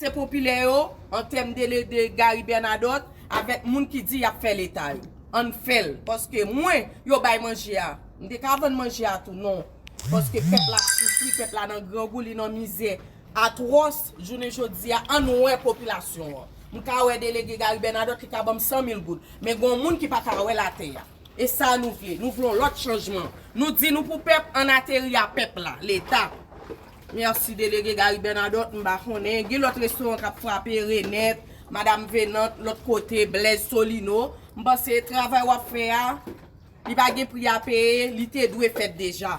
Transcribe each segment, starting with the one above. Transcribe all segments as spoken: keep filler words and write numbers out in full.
Se popilè yo, an tèm de, de Gary Bernadotte, avèk moun ki di y ap fè leta yo. Ann fè l, paske mwen, yo bay manje a. M te ka vann manje a tou, non. Paske pèp la ap soufri, pèp la nan grangou, li nan mizè atwòs, jounen jodi a, ann wè popilasyon an. M ka wè delege Gary Bernadotte, li ka ban m san mil goud. Men gen yon moun ki pa ka wè latè a. E sa nou vle. Nou vle yon lòt chanjman. Nou di nou pou pèp, ann ateri a pèp la, leta. Mèsi delege Gary Bernadotte, m pa konnen. Gen lòt restoran k ap frape, Renette, Madam Venant, lòt kote, Blaise Solino. M panse travay w ap fè a, li pa gen pri a peye, li te dwe fèt deja.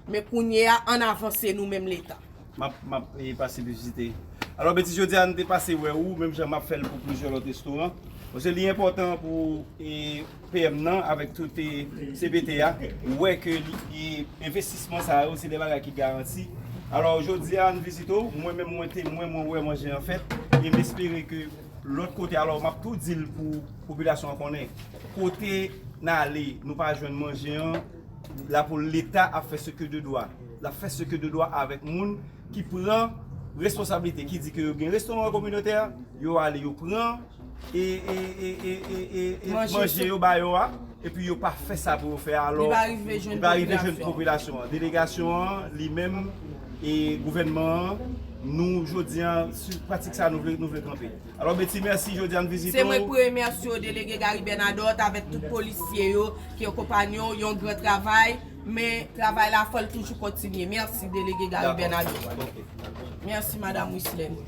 Men kounye a, ann avanse nou menm leta. M ap, m ap e, pase vizite. Alò, Betty, jodi a, nou te pase wè ou, menm jan m ap fè l pou plizyè lòt restoran. Paske li enpòtan pou e, P M nan avèk tout e, C P T a, wè ke li, e, envestisman sa yo, se de bagay ki garanti. Alò, jodi a, nou vizite w, mwen menm, mwen temwen, mwen wè manje an fèt, e m espere ke lòt kote, alò, m ap tou di l pou popilasyon an konnen, kote n ale, nou pa jwenn manje an, la pou leta ap fè ce que de droit. L ap fè ce que de droit avèk moun ki pran responsablite, ki di ke yo gen restoran kominotè, yo ale, yo pran e, e, e, e, e, e, e Manje manje sou yo ba yo a, epi yo pa fè sa pou yo fè a. Alò, li pa rive jwenn li pa rive jwenn popilasyon. Popilasyon an. Delegasyon an, li menm, e gouvènman an, nou, jodi a, sou pratik sa, nou vle, nou vle kanpe. Alò, Betty, mèsi, jodi a, n vizite w. Se mwen ki pou remèsye w, delege Gary Bernadotte, avèk tout polisye yo ki akonpanye w, yon gran travay, men travay la, fò l toujou kontinye. Mèsi, delege Gary Bernadotte. Dakò. Ok. Mèsi, Madam Wislène.